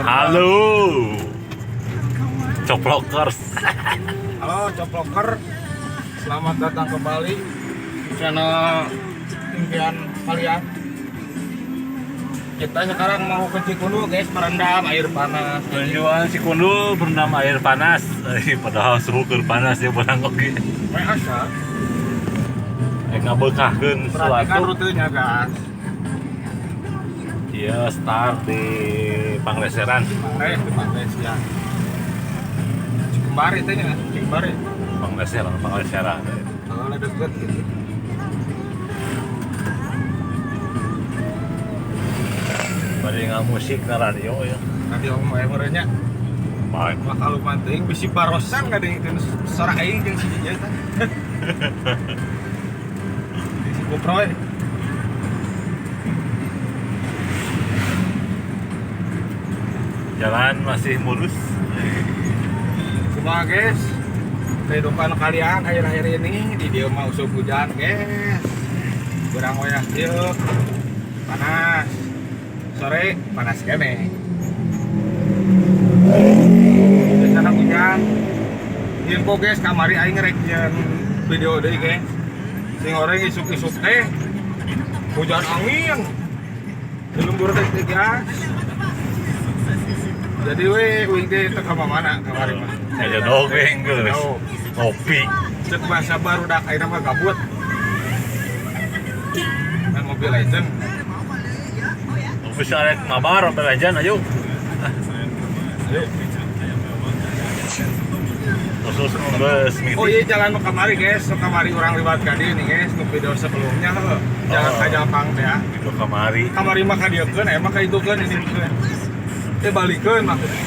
Halo. Coplokers. Halo Coploker. Selamat datang kembali di channel impian kalian. Kita sekarang mau ke Cikundul guys, merendam air panas. Tujuan Cikundul berendam air panas. Padahal suhu keur panas ya beurang oge. Asa. Ngabeukahkeun Perhatikan sesuatu. rutenya guys. Iya, start di Pangleseran. Di Pangles ya. Cikembar itu nya, Cikembar ya. Pangleseran, Pangleseran. Kalau deket gitu. Bari ngamusik na radio ya. Nanti om merenya Baik. bakal lumayan bisi barosan nggak ada itu suara aing jeung si ieu tah. Si Kuproy. Jalan masih mulus. Kumaha guys, kehidupan kalian akhir-akhir ini di dieu mah usum hujan guys. Kurang wayah dieu panas. Sore panas keneh. Di sana hujan. Info guys, kamari aing rek nyieun video deui guys. Sing oreng isuk-isuk teh hujan angin. Di lembur teh guys. Jadi we uing teh teu ka mana kamari mah. Aya dongeng geus. Ngopi. Cek bahasa barudak ayeuna mah gabut. Main Mobile Legend. Bisa arek mabar Mobile Legend ayo. Ayo. Khusus geus meeting. Oh iya jalan nu kamari guys, nu kamari urang liwat ka dieu nih guys, nu video sebelumnya heuh. Jalan ka Japang teh ya. Itu kamari. Kamari mah ka dieukeun, emang ka ditukeun ini keun. Balikeun maksudnya.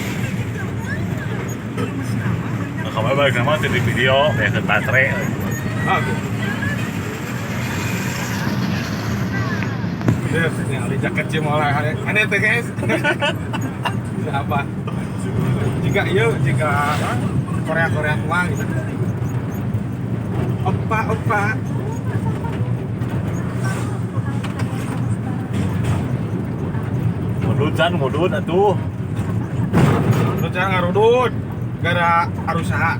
Nah, kamari balik nama di video kayak ke baterai. Ah, gitu. Yes, ningali jaket cimolai aneh teh guys. Siapa? Jika ieu, jika Korea-Korea tua gitu. Opa, opa. Mudun can, mudun atuh. Lu jangan ngarudut gara arusaha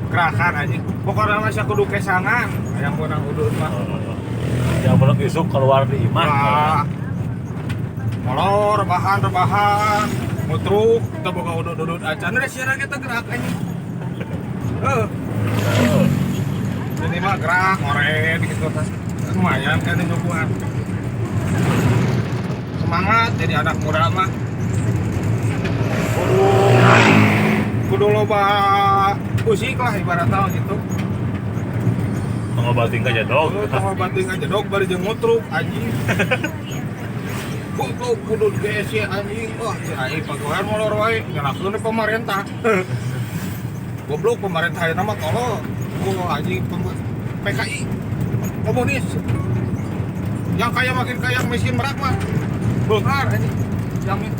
gerakan anjing. Pokoknya mah kudu kesangan yang meunang udut mah. Yang belum isuk keluar di imah. Wah. Molor, rebahan, mutruk, teu boga udut-udut acan. Udah siaran kita gerak anjing. Heeh. Ini mah gerak, ngoren gitu tas. Lumayan kan nyuguhan. Semangat jadi anak muda mah. Kudu loba usik lah ibaratnya gitu. Pengobatin ka jedog. Pengobatin ka jedog bari jeung mutruk anjing. Goblok kudu GSC anjing. Wah, si aing pagawean molor wae nyalahkeun pemerintah. Goblok pemerintah ayeuna mah tolol. Wah, anjing PKI komunis. Yang kaya makin kaya, miskin merak mah. Beunghar anjing. Jamin.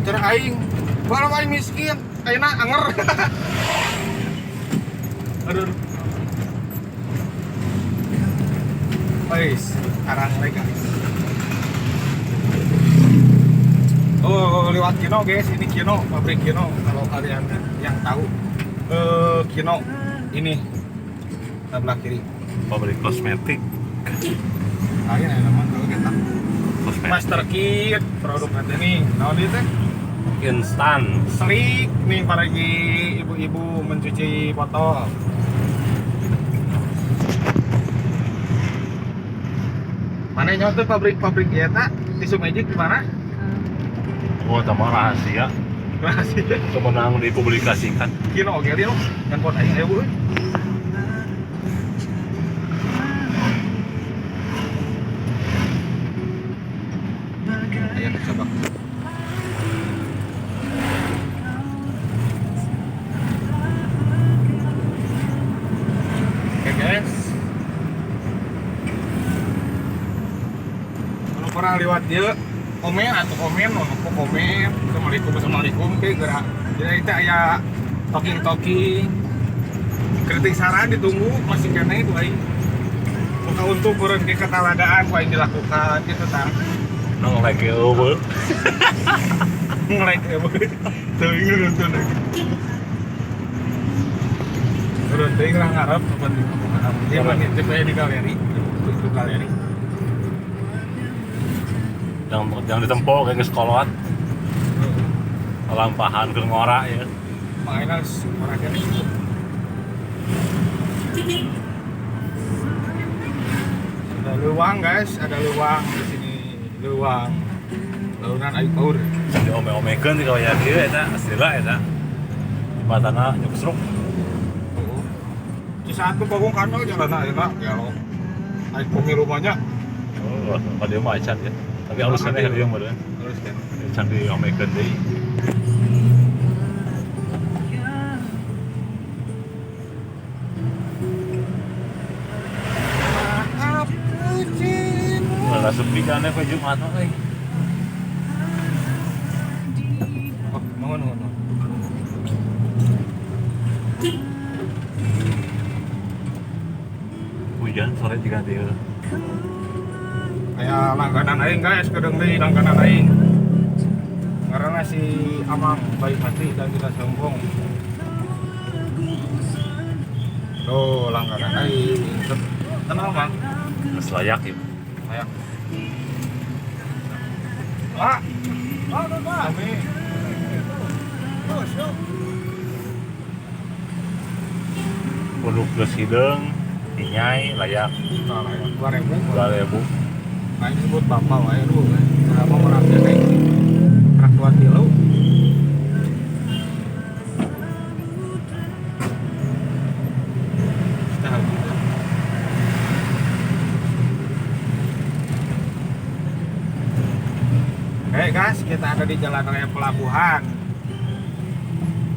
Cara aing, walau aing miskin, ayeuna anger. Aduh. Guys, sekarang guys. Oh, lewat Kino guys, ini Kino, pabrik Kino kalau kalian yang tahu. Kino ini sebelah kiri. Pabrik kosmetik. Lain ya nama kalau kita. Kosmetik. Master Kit produk nanti nih. Naon ieu teh? Instan. Selik nih para ibu-ibu mencuci botol. Mana nyoto pabrik-pabrik ya tak? Tisu Magic di mana? Oh, tambah rahasia. Rahasia. Semenang dipublikasikan. Kino oge dia handphone aing aya euy. Ayo coba. Oke guys. Kalau pernah lewat dia komen atau komen, nopo komen, assalamualaikum, assalamualaikum, kayak gerak. Jadi kita ya talking, kritik saran ditunggu masih kene itu aing. Buka untuk kurang ke ketaladaan ku aing dilakukan gitu tah. Nong like eueuh. Nge-like eueuh. Teuing nonton lagi. Urang teuing lah ngarep kapan di dia mah nitip aya di galeri. Itu galeri. Yang ditempo kayak geus kolot. Lampahan keur ngora ya. Mainan ngora kene. Ada luang guys, ada luang di sini, luang. Launan air paur. Di ome-omekeun di kawayan ieu eta, asli eta. Jembatanna nyuksruk. Heeh. Cisaat nu Bagong Kanal jalanna ayeuna gelo. Air pemilu banyak. Oh, ka dieu mah acan ya. Tapi alus keneh ka dieu mah. Alus keneh. Can di omekeun deui. Malah sepi kan ya Jumat mah euy. Oh, mohon. Hujan sore juga dia. Kayak langganan aing guys, kedeng deui langganan aing. Karena si Amang baik hati dan tidak sombong. Tuh langganan aing. Tenang Mang. Geus layak ieu. Layak. Pak. Pak, Pak. Punduk geus hideung, inyai layak. Layak 2000. 2000. Aing sebut bapak wae lu. Kenapa orang teh rak 2 kilo. Oke guys, kita ada di Jalan Raya Pelabuhan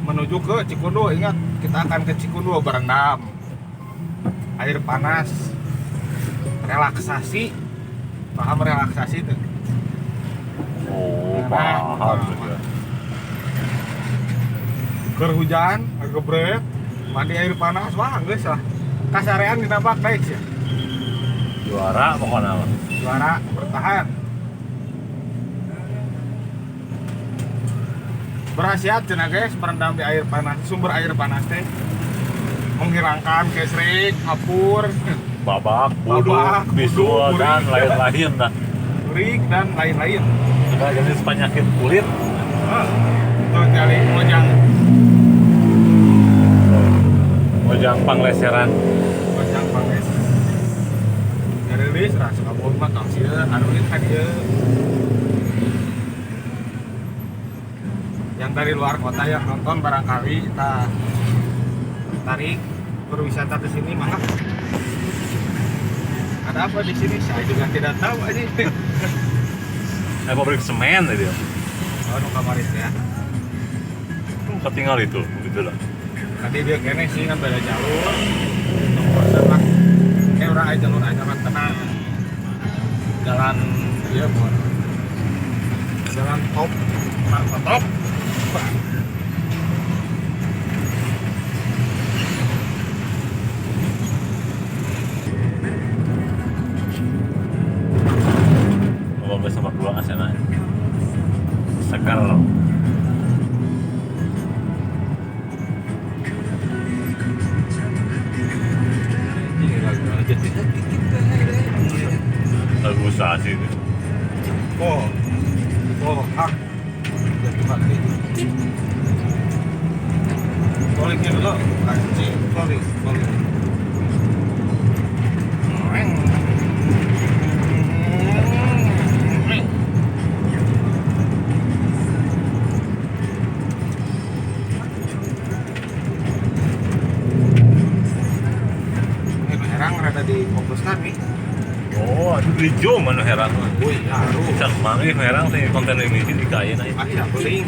menuju ke Cikundul. Ingat, kita akan ke Cikundul berendam air panas, relaksasi. Paham relaksasi itu? Oh, paham juga. Keur hujan, agebrek, mandi air panas, wah geus lah. Kasarean dinabak baik ya. Juara pokoknya. Juara bertahan. Berhasiat cenah guys, berendam di air panas, sumber air panas teh menghilangkan kesrik, kapur, babak, buduk, bisul dan lain-lain lah. Burik dan lain-lain. Sudah jadi penyakit kulit. Tuh kali mojang. Mojang pangleseran. Mojang pangles. Rilis rasa kabur mah tong sieun, arulit ka dieu. Yang dari luar kota yang nonton barangkali kita tarik berwisata ke sini mangga. Ada apa di sini? Saya juga tidak tahu aja. Pabrik semen itu. Oh, nu kamaris ya. Ketinggal itu, begitu lah. Tadi dia kene sih kan beda jalur. Nomor lah. Kayak orang aja jalur aja mah tenang. Jalan dia buat jalan top, marka top. Nomor 2 asena. Segar. Lagu sasi itu. Oh, oh, hak. Balikin dulu, anjing, balik. Ini herang rada difokuskan nih. Oh, aduh di zoom anu herang. Wih, aduh. Cak manggih herang sih konten ini dikain aja. Ah, iya, beuling.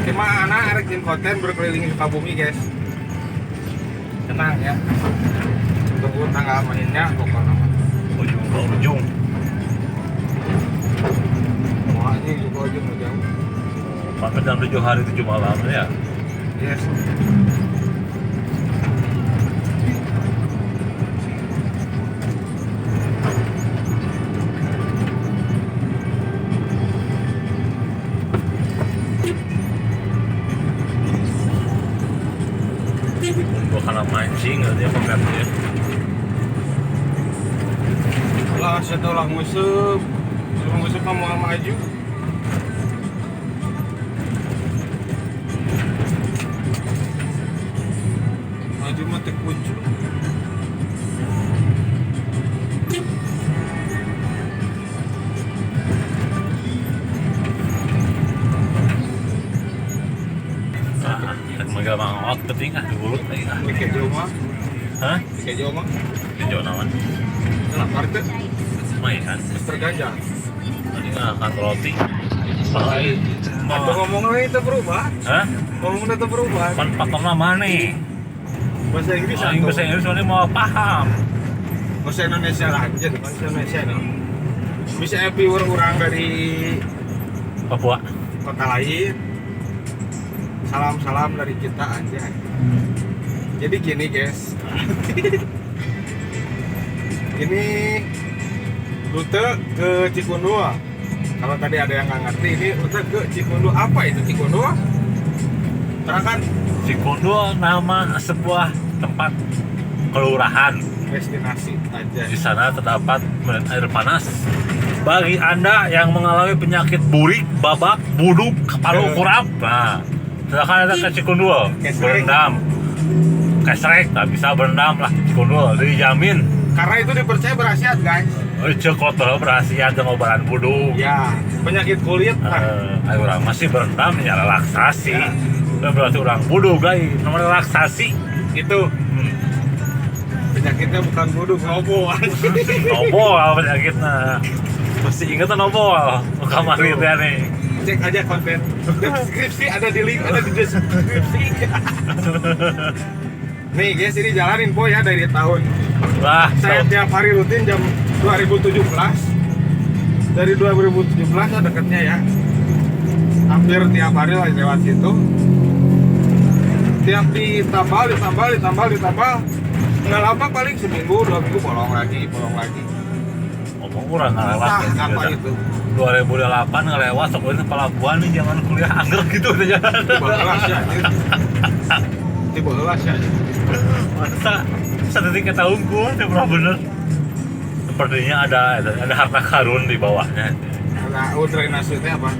Gimana arek jeung konten berkeliling Sukabumi, guys. Tenang ya. Tunggu tanggal mainnya pokoknya. Ujung ke ujung. Wah, ini juga ujung jauh. Sampai jam 7 hari 7 malam ya. Yes. Cing dia pembernya. Lah setelah nguseup, nguseup mah moal maju. Maju mah teu kuncu. Ah, rek mangot penting ah dulu teh ah. Dike jauh mah. Hah? Dike jauh mah. Jauh naon? Lapar teh. Lumayan. Mister Gajah. Tadi makan roti. Atau ngomongnya itu berubah? Hah? Ngomongnya itu berubah. Pan patokna mana? Bahasa Inggris atau? Bahasa Inggris soalnya mau paham. Bahasa Indonesia lah, aja bahasa Indonesia nih. Bisa viewer orang dari Papua, kota lain. Salam-salam dari kita aja. Jadi gini guys, ini rute ke Cikundul. Kalau tadi ada yang nggak ngerti, ini rute ke Cikundul. Apa itu Cikundul? Terangkan. Cikundul nama sebuah tempat kelurahan. Destinasi aja. Di sana terdapat air panas. Bagi Anda yang mengalami penyakit burik, babak, buduk, palu kurap, nah, silakan datang ke Cikundul, berendam. Kesrek, tak bisa berendam lah Cikundul, dijamin. Karena itu dipercaya berkhasiat, guys. Cekot berkhasiat dengan obaran buduk. Ya, penyakit kulit. Ayo orang masih berendam ya relaksasi. Ya. Berarti orang buduk, guys, nomor relaksasi. Itu. Penyakitnya bukan buduk, nobol. Nobol penyakitnya. Masih inget nobol kemarin ya nih. Cek aja konten deskripsi, ada di link, ada di deskripsi. Nih guys, ini jalan info ya dari tahun. Wah, saya tiap hari rutin jam 2017. Dari 2017 ya deketnya ya. Hampir tiap hari lah lewat situ. Tiap ditambal, ditambal, ditambal, ditambal. Nggak lama paling seminggu, 2 minggu bolong lagi, bolong lagi. Ngomong kurang ngelewat ya, apa itu? 2008 ngelewat, sok ini pelabuhan nih jangan kuliah angger gitu udah jalan. Tiba kelas ya, tiba kelas ya. Masa sedetik kita unggul, ya pernah bener. Sepertinya ada harta karun di bawahnya. Nah, drainasenya apa?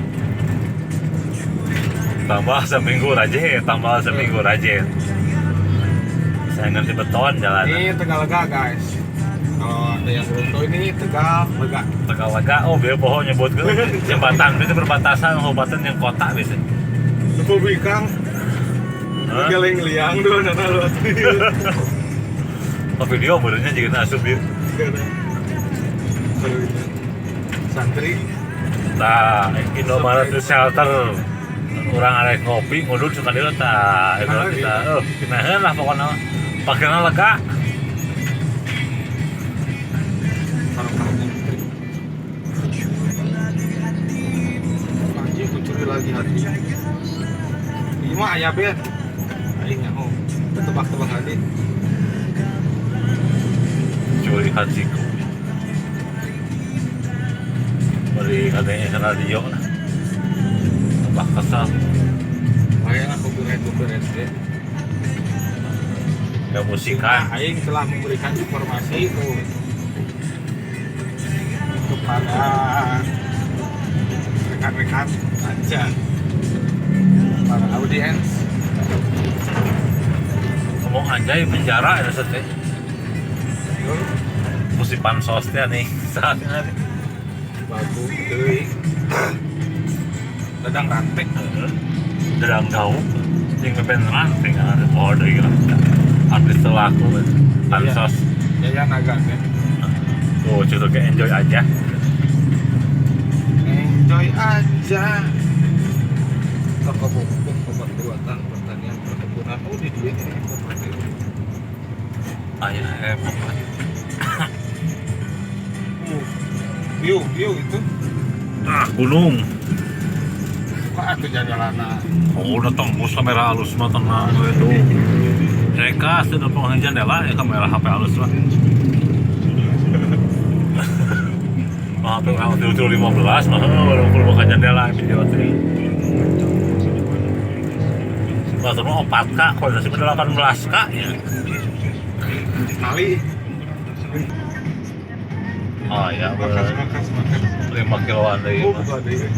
Tambah seminggu raje, tambah seminggu raje. Saya ngerti beton jalan. Ini Tegalega guys. Kalau ada yang belum tahu ini Tegalega. Tegalega, oh biar pohon nyebut ke jembatan itu perbatasan kabupaten yang kota gitu. Bikang. Geleng liang dulu nana lu. Oh video benernya juga asup ya. Santri. Nah, Indomaret itu shelter. Orang arek ngopi ngudut suka dia tah. Kita kinaheun lah pokoknya. Pakaian lega. Anjing kucuri lagi hati. Ini mah ayah ben. Aing nyaho. Tebak-tebak hati. Curi hatiku. Beri katanya radio lah. Tebak kesal. Makanya copyright deh. Gak musikan. Aing telah memberikan informasi itu kepada rekan-rekan aja, para audiens. Ngomong anjay penjara ya sete. Musik pansosnya nih saatnya. Bagus deui. Dadang ranting. Dadang gauk. Sing beben ranting ada oh deui lah. Artis selaku pansos. Ya, ya naga ya. Tuh, justru kayak enjoy aja. Enjoy aja. Toko buku, obat buatan, pertanian, perkebunan. Oh, di dia ini koperasi. Ayah emang. View itu. Ah, gunung. Kok atuh jajalana. Oh, udah tembus kamera halus mah tenang itu. Mereka sudah penghentian jendela ya kamera HP halus lah. HP orang 715 mah baru buka jendela video teh. Bahkan 4K, kualitasnya 18K ya. Nali. Oh ya, Makas makas makas. 5 kiloan deui. Oh, buka deui.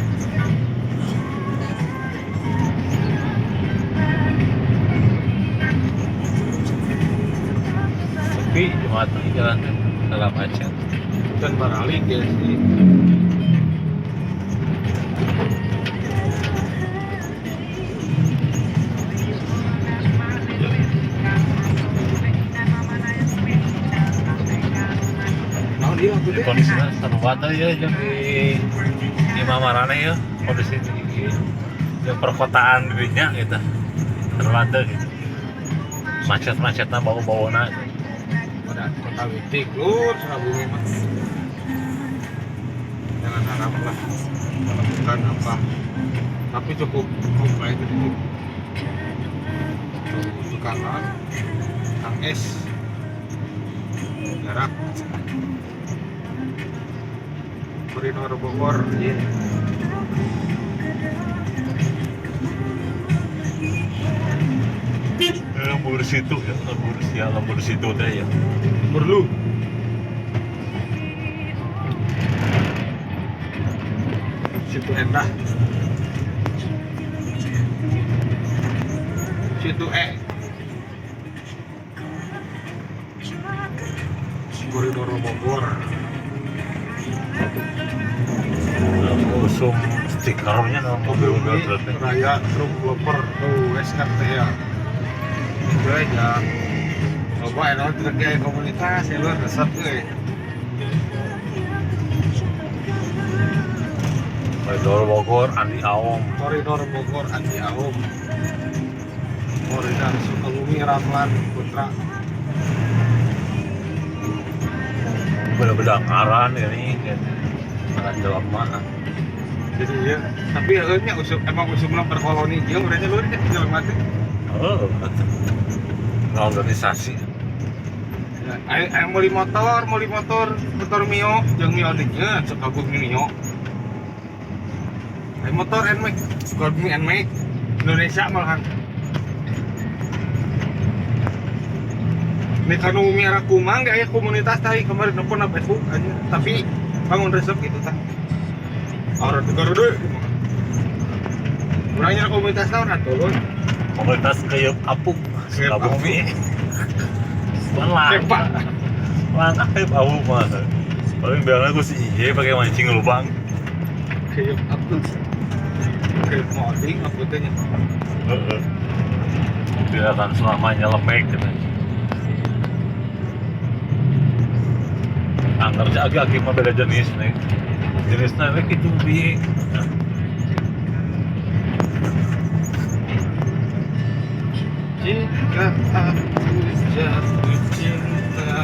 Sepi Jumat jalan teh dalam macet. Dan baralik ya sih. Naon ieu atuh teh? Kondisinya sarua teh ya jeung di Mamarane ya kondisi di perkotaan dirinya gitu. Sarua teh gitu. Macet-macetna bau-bauna gitu. Pada kota Witik lur Sukabumi mah. Jangan harap lah menemukan apa, tapi cukup komplek gitu. Tuh tukang Kang S jarak Koridor Bogor iya. Lembur situ ya, lembur sia, lembur situ teh ya. Perlu situ endah situ E Koridor Bogor. Usum stikernya mobil-mobil truk teh. Raya truk loper tuh SRT ya. Itu aja. Coba enak truknya komunitas ya lu resep euy. Koridor Bogor Andi Aom. Koridor Bogor Andi Aom. Koridor Sukabumi Ramlan Putra. Beda-beda ngaran ini gitu. Ngaran jelema. Jadi ya, tapi nya usum emang usumna per koloni ieu urangnya lur nya jelema teh. Oh, betul. Organisasi. Ya, aing meuli motor, motor Mio, jeung Mio deui nya Sukabumi Mio. Aing motor NMAX, Sukabumi NMAX Indonesia malahan. Ini kanu miara kumang gak ya komunitas tadi kemarin nelfon na Facebook aja, tapi bangun resep gitu tah. Orang Garuda orangnya komunitas naon atuh lur. Komunitas Keyep Apuk Sukabumi. Malah. Kepa. Mana Keyep Apuk mah. Paling bilang aku si IJ pakai mancing lubang. Keyep Apuk. Keyep modding aku teh nya. Heeh. Tidak akan selamanya lembek gitu. Angker agak-agak mah beda jenis nih. Jenisnya we kitu bi. Jika aku jatuh cinta,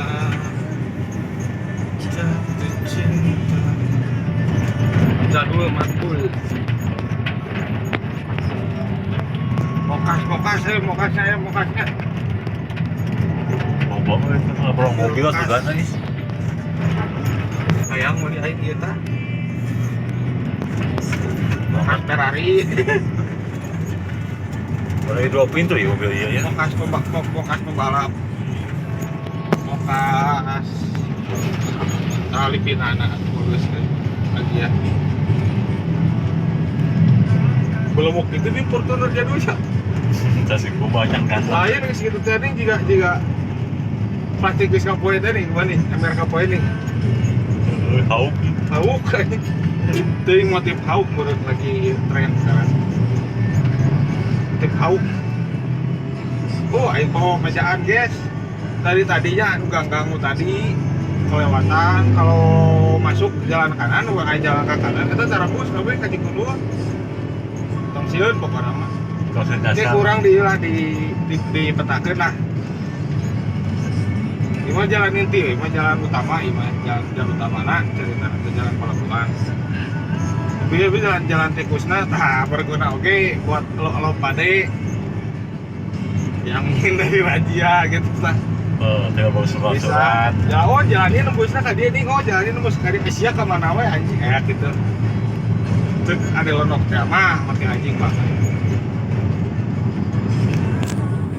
jatuh cinta. Jadul mantul. Mokas, mokas, mokas saya, mokasnya. Mau itu ngobrol mobil juga nih. Hayang meuli aing ieu tah. Mokas Ferrari. Boleh dua pintu ya mobil iya ya. Mokas mokas pembalap. Mokas tali pinana mulus lagi ya. Belum waktu itu di Fortuner jadul ya. Kasih banyak kan. Lain geus kitu teh juga plastik geus kapoe teh nih, gimana nih? MR kapoe nih. Hauk. Hauk. Teuing motif hauk menurut lagi tren sekarang. Motif hauk. Oh, aing bawa mejaan, guys. Tadi tadinya anu ganggu tadi kelewatan kalau masuk jalan kanan, bukan aing jalan ke kanan, eta cara bus kabeh ka Cikundul. Tong sieun pokona mah. Ini kurang di lah di petakeun lah. Ima jalan inti, ima jalan utama, ima jalan utama na cerita atau jalan pelabuhan. Tapi jalan tikusna tah berguna oke buat lo pade yang dari razia gitu tah. Oh, tinggal bawa surat-surat. Ya, oh jalannya nembusnya ka dia nih, oh jalannya nembus ka dia Asia ka mana we anjing gitu. Cek ada lonok teh mah mati anjing mah.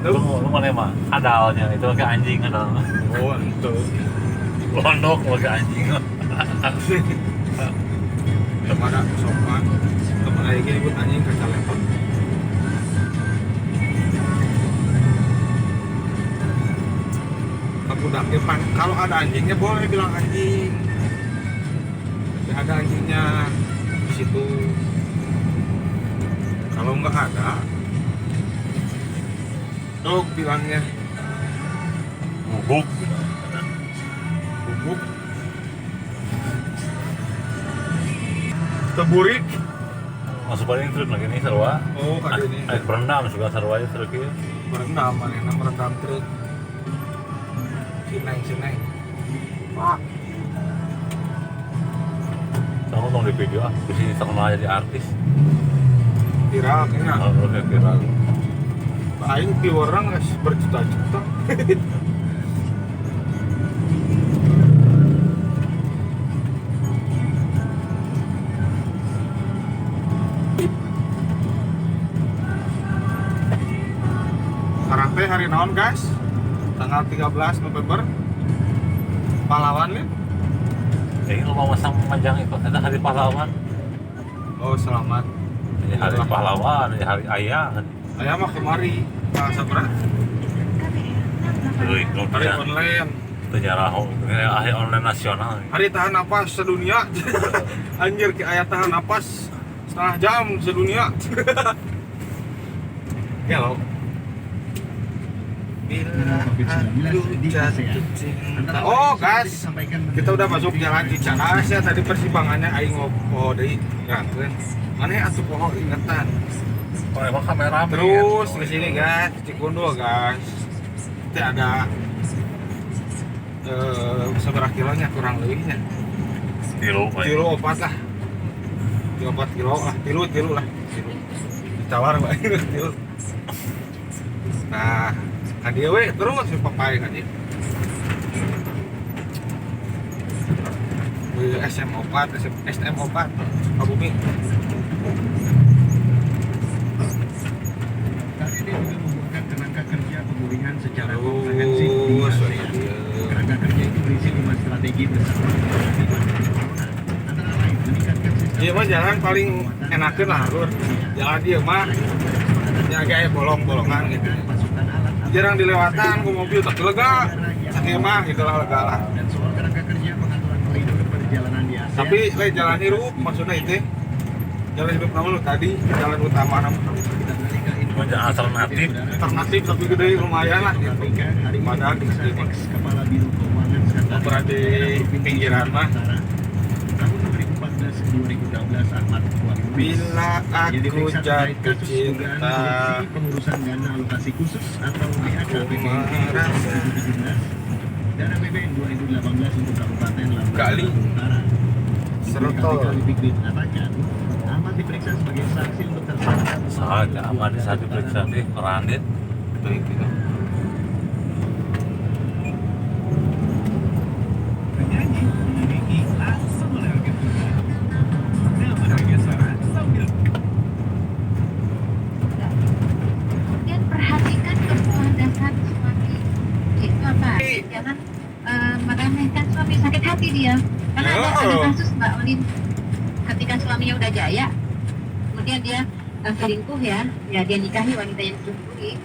Lu mana mah adalnya itu kayak anjing adal. Oh, itu. Londok kayak anjing. Mana sopan. Temen aing nyebut anjing kaca lepot. Budaknya kalau ada anjingnya boleh bilang anjing. Tapi ada anjingnya di situ. Kalau nggak ada, dog bilangnya. Bubuk. Bubuk. Teburik. Masuk paling truk lagi nih sarua. Oh, kali ini. Berendam juga sarua itu truk. Berendam, mana merendam truk. Sineng. Wah. Kamu tong di video ah, di sini terkenal jadi artis. Viral kayaknya. Oh, oke, viral. Aing viewer-nya geus berjuta-juta. Sekarang teh hari naon, guys? Tanggal 13 November. Pahlawan nih. Ini lu mau masang panjang itu, ada hari pahlawan. Oh, selamat. Ini hari pahlawan, ini hari ayah. Ayah mah kemari, bahasa berat. Hari online. Sejarah hari online nasional. Hari tahan napas sedunia. Anjir, ke ayah tahan napas setengah jam sedunia. Ya lo. Bila aku jatuh cinta. Oh guys, kita udah masuk jalan Cicadas ya. Tadi persimpangannya aing ngopo deui ngerakeun. Maneh atuh poho ingetan. Oh, emang kamera terus di sini guys, Cikundul guys. Itu ada seberapa kilonya kurang lebihnya. Kilo 4 lah. 4 kilo lah, tilu lah, tilu. Ditawar Pak, tilu. Nah, kadieu we terus si papai kadieu. SM 4, SM 4, Sukabumi. KDD juga membuka kerangka kerja pemulihan secara komprehensif di ASEAN. Kerangka kerja itu berisi 5 strategi bersama menghadapi pandemi corona. Antara lain meningkatkan sistem. Iya mah jalan paling enakeun lah, Lur. Jalan dia mah ya agak bolong-bolongan gitu. Jarang dilewatan ku mobil tapi lega. Sakieu mah gitulah lega lah. Dan soal kerangka kerja pengaturan koridor perjalanan di ASEAN. Tapi lain jalan hirup maksudnya itu. Jalan hidup namun tadi jalan utama namun alternatif. Alternatif tapi gede lumayan lah gitu. Padahal di Kepala Biro Keuangan berarti pinggiran mah. Tahun 2014-2016 Ahmad Wahyudi. Bila aku jatuh cinta. Pengurusan dana alokasi khusus atau DAK APBN 2017 dan APBN 2018 untuk Kabupaten Lampung Utara. Sertol. Mengatakan Ahmad diperiksa sebagai saksi untuk tersangka. Saja Ahmad saat diperiksa sih Randit. Baik gitu. Penyanyi memiliki langsung oleh harga tinggi. Nah, saran sambil. Kemudian perhatikan kebutuhan dasar suami. Itu apa? Jangan meremehkan suami, sakit hati dia. Karena ada kasus Mbak Olin, ketika suaminya udah jaya, kemudian dia selingkuh ya dia nikahi wanita yang selingkuhi,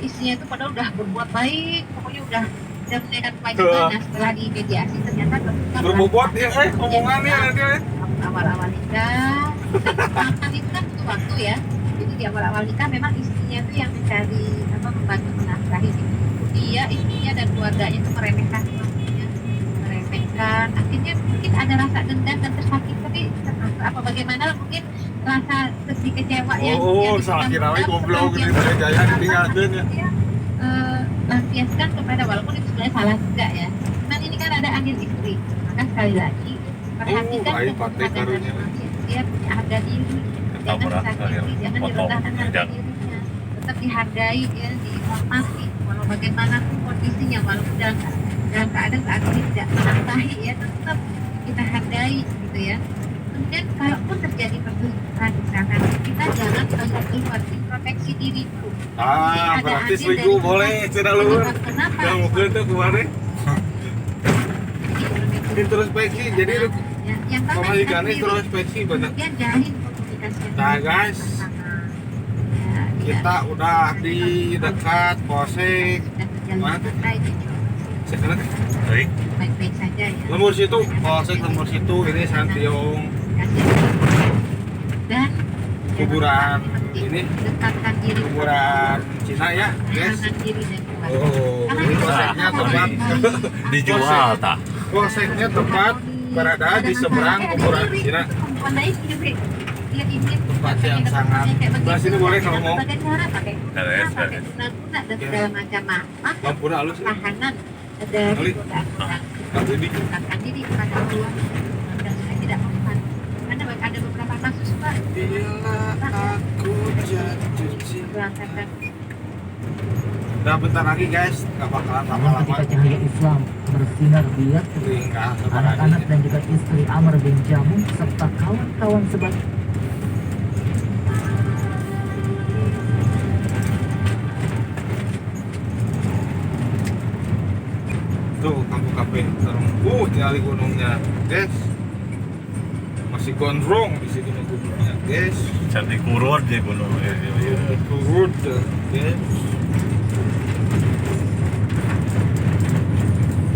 istrinya itu padahal udah berbuat baik, pokoknya udah menaikkan kewajiban. Nah setelah dimediasi ternyata berbobot ya, omongannya nanti awal-awal nikah, makan itu kan butuh waktu ya. Jadi di awal-awal nikah memang istrinya itu yang mencari membantu menafkahi dia, istrinya dan keluarganya itu meremehkan suaminya, meremehkan. Akhirnya mungkin ada rasa dendam dan tersakiti, tapi apa bagaimana mungkin rasa sedih kecewa yang salah kira we goblok gitu jaya ditinggalkeun ya. Lampiaskan kepada, walaupun itu sebenarnya salah juga ya. Cuman ini kan ada andil istri. Maka sekali lagi perhatikan kebutuhan dasar suami, dia punya harga diri, jangan disakiti, jangan direndahkan harga dirinya, tetap dihargai ya, dihormati walau bagaimanapun kondisinya, walaupun dalam keadaan saat ini tidak menafkahi ya, tetap kita hargai gitu ya. Kemudian kalaupun terjadi perselingkuhan misalkan, kita jangan banyak keluar, introspeksi diri dulu. Ah, berarti selingkuh boleh cenah luhur. Kenapa? Yang mungkin tuh kemarin introspeksi, jadi yang pemajikannya introspeksi bener. Kemudian jalin komunikasi. Nah guys, kita udah di dekat Polsek mana tuh? Baik-baik saja ya. Lembur situ, Polsek Lembur situ, ini Santiong. Dan kuburan ini, kuburan Cina ya, guys. Oh, ini polseknya tempat dijual tak? Polseknya tempat berada di seberang kuburan Cina. Tempat yang sangat. Bahas ini boleh kalau mau. Lampu halus. Tahanan dari diri kepada Allah dan saya tidak mempan. Karena ada beberapa kasus Pak. Bila aku jatuh cinta. Udah bentar lagi guys, nggak bakalan lama-lama. Ketika cahaya Islam bersinar di anak-anak dan juga istri Amr bin Jamuh serta kawan-kawan sebagai tuh kampung kafe terung, tinggal gunungnya guys, masih gondrong di sini gunungnya guys. Cantik kurut ya gunung, kurut guys.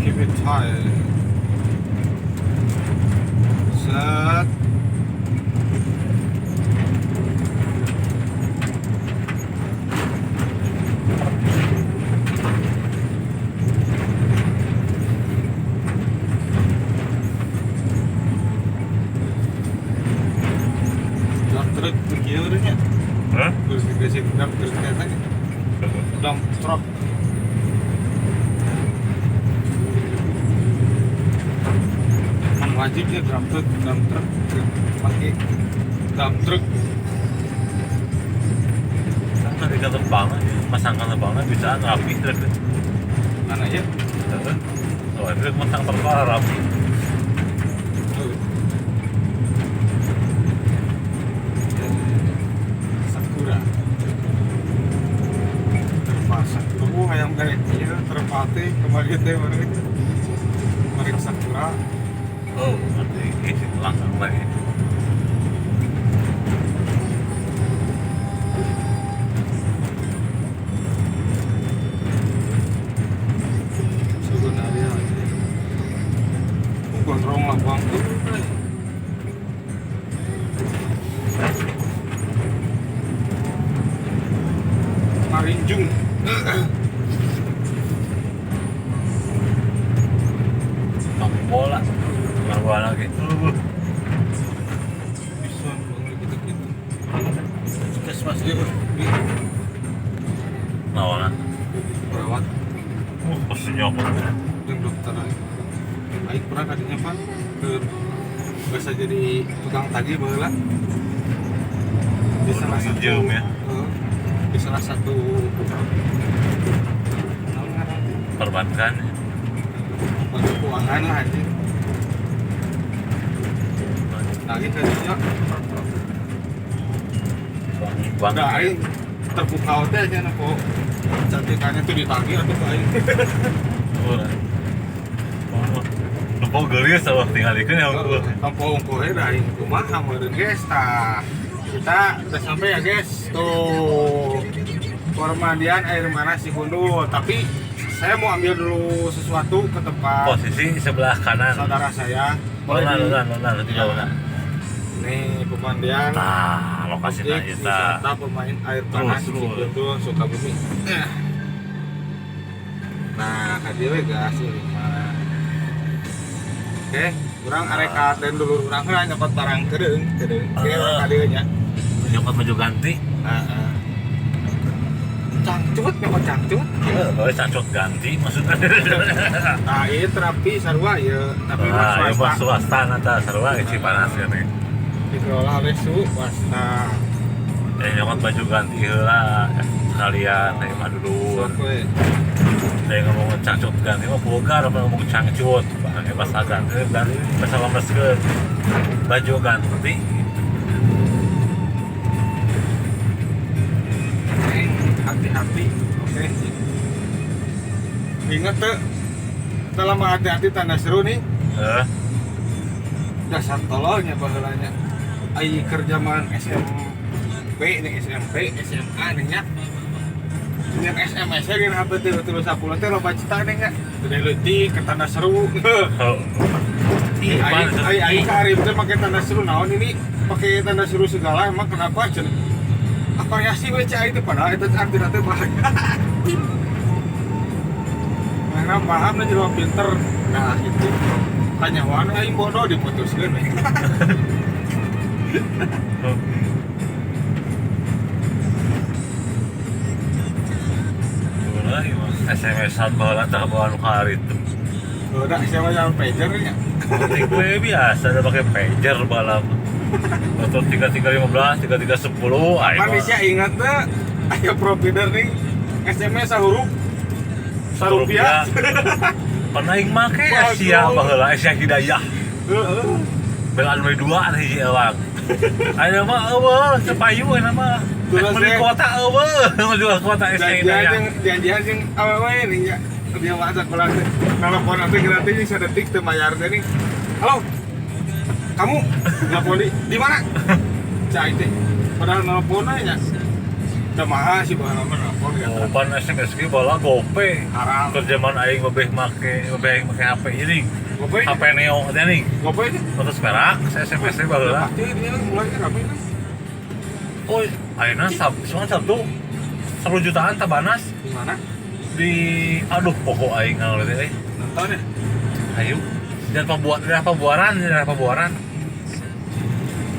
Keep it high. Set. Truk begitu nya. Hah? Terus dikasih dump truk lagi. Dump truck. Kan wajib ya dump truck pakai dump truck. Kan di kantor banget, masang kantor banget bisa rapi truk. Mana ya? Oh, truk masang trotoar rapi. Ayam kayak iya terpati kemarin teh mari sakura. Oh, nanti ini langsung lagi. Sebenarnya gondrong lah bang tuh. Marinjung. Bola, bola lagi. Bisa banget gitu-gitu. Puskesmas dia di. Nawana. Perawat. Pastinya apa? Dan dokter. Aing pernah kadinya pan ke bisa jadi tukang tagih baheula. Di salah satu ya. Di salah satu perbankan. Keuangan lah anjing. Lagi kadinya. Udah aing terpukau teh nya kok cantikannya tuh ditagih atuh ku aing. Nempo geulis awak tingalikeun ya unggul. Nempo unggul da aing kumaha meureun guys tah. Kita udah sampai ya guys. Tuh. Permandian air panas Cikundul, tapi saya mau ambil dulu sesuatu ke tempat posisi sebelah kanan saudara saya. Boleh di Nih pemandian. Nah, lokasinya kita. Wisata pemain air panas Cikundul Sukabumi. Nah, kadieu we gas ieu mah. Oke, urang arek ka den dulur urang heula nyokot barang keudeung, keudeung. Oke, urang kadieu nya. Nyokot baju ganti. Heeh. Cangcut, nyokot cangcut. Heeh, cangcut ganti maksudnya. Nah, ieu terapi sarua ieu, tapi mah swasta. Swasta nata sarua ge Cipanas kan. Dikelola oleh swasta. Ya nyokot baju ganti heula. Sekalian aing mah dulur. Sok we. Saya ngomong cangcut ganti mah vulgar apa ngomong cangcut. Pakai bahasa ganti ganti bahasa lemeskeun. Baju ganti. Hati-hati, oke. Ingat tuh, dalam hati-hati tanda seru nih. Dasar tololnya baheulanya. Ai keur zaman SMP nih, SMP, SMA nih nya. Yang SMS nya gini HP 3 10 teh loba cita nih nya. Gede leutik ke tanda seru. Ai ai ai ka hareup teh make tanda seru naon ini? Pakai tanda seru segala emang kenapa cenah? Variasi we cai itu padahal itu artinya teh bahagia. Karena paham lah jelema pinter. Nah gitu. Kanyawan aing bodoh diputuskeun we. SMS-an baheula tah bawa nu hareup. Udah siapa yang pager nya? Penting we biasa udah pakai pager baheula. Motor 3315, 3310, aing. Pan bisa ingat teh aya provider nih SMS sahurup sarupiah. Pernah aing make Asia baheula, Asia Hidayah. Heeh. Belaan we dua hiji ewang. Aya mah eueuh, cepayu aya mah. Beli kuota eueuh, jual kuota Asia Hidayah. Janjian jeung awewe nih nya. Dia mah sakola teh. Telepon teh gratis jeung sadetik teu mayar teh nih. Halo. Kamu nelpon di mana? Cai teh. Padahal nelpon nya. Udah mahal sih baheula mah nelpon ya. Oh, pan SMS ge baheula GoPay. Haram. Keur zaman aing mebeh make, mebeh aing make HP ini. GoPay. HP Neo teh nih. GoPay teh. 100 perak SMS teh baheula. Pasti dia mulai rame kan. Oh, ayeuna Sabtu 10 jutaan tabanas. Di mana? Di aduh pokok aing ngalir teh. Nonton ya? Ayo. Dan daerah Pabuaran, daerah Pabuaran.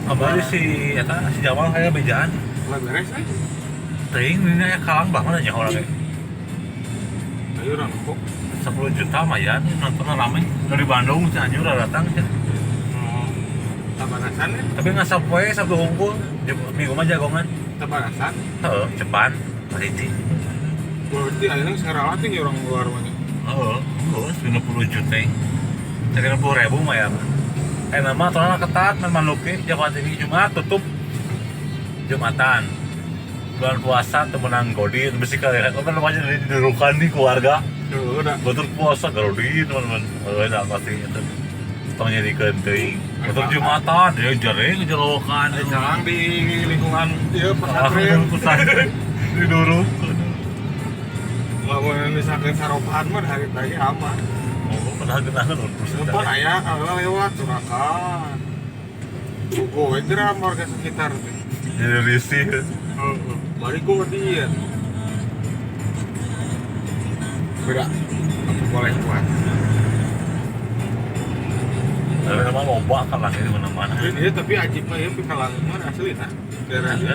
Abah si eta si Jamal kayak bejaan. Mulai beres eh. Teuing ini aya kalang bah mana nya urang ge. Ayo urang kok 10 juta lumayan nontonnya rame. Dari Bandung Cianjur datang cenah. Tabanasan ya? Tapi nggak sapoe Sabtu hungkul, Minggu mah jagongan. Tabanasan? Heeh, cepan, hiji. Berarti ayeuna geus ngaralat nih orang luar mah. Heeh, 90 juta. 30.000 mah ya. Nama aturanna ketat man maluki Jawa TV Jumat tutup Jumatan. Bulan puasa teu meunang godin besi kali kan namanya didurukan nih keluarga. Udah. Batur puasa garodin teman-teman. Heuh da pasti itu. Tong nyerikeun teuing. Batur Jumatan ya jare ngejolokan. Jalan di lingkungan ieu pesantren. Pesantren diduruk. Lamun misalkan saropahan mah hari tadi aman. Oh, padahal genahan urus. Lupa aya kalau lewat curakan. Gogo we geura warga sekitar teh. Jadi risih. Heeh. Bari godin. Beda. Apa boleh buat. Tapi nama loba kan lagi di mana-mana. Iya, tapi ajib mah ieu pikalang mah asli nah. Daerah ieu.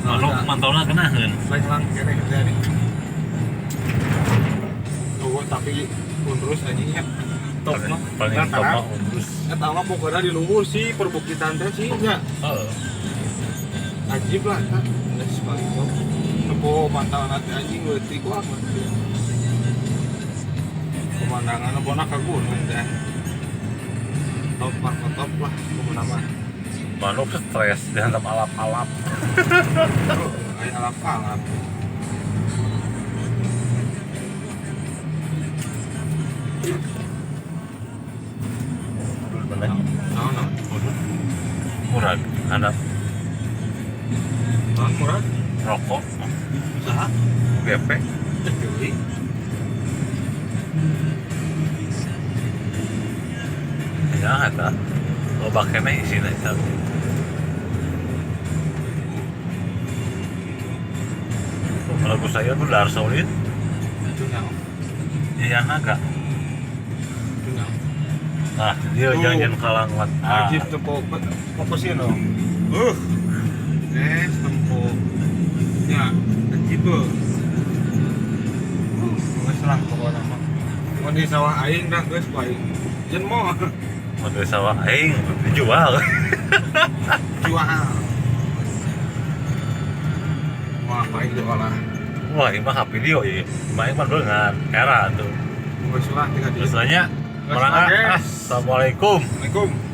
Lalu mantauna genaheun. Lang-lang kene kerja nih. Tuh, tapi Unrus anjingnya top mah. Paling top mah Unrus. Eta mah pokoknya di luhur sih perbukitan teh sih nya. Heeh. Ajib lah eta. Geus paling top. Nempo mantauna teh anjing leutik wah. Pemandangan pokona ka gunung teh. Top mah top lah pokona mah. Manuk stres dihantam alap-alap. Aya alap-alap. Murad, ada. Non murad? Rokok. Usaha? BP. Deui. Ya eta. Loba keneh isina eta. Lagu saya tuh Dar Solid. Itu nyaho. Yayan Naga. Itu nyaho. Nah, dia jangan kalang wat. Wajib tempo fokusin dong. Tempo. Ya, wajib tuh. Geus lah pokona mah. Mun di sawah aing dah geus aing. Jen mo. Mun di sawah aing dijual. Jual. Wah, Apa itu olah? Wah, ini mah video ya. Main mah dengan era tuh. Geus lah tiga Terus nanya, Geus orang lah, guys. Assalamualaikum. Assalamualaikum.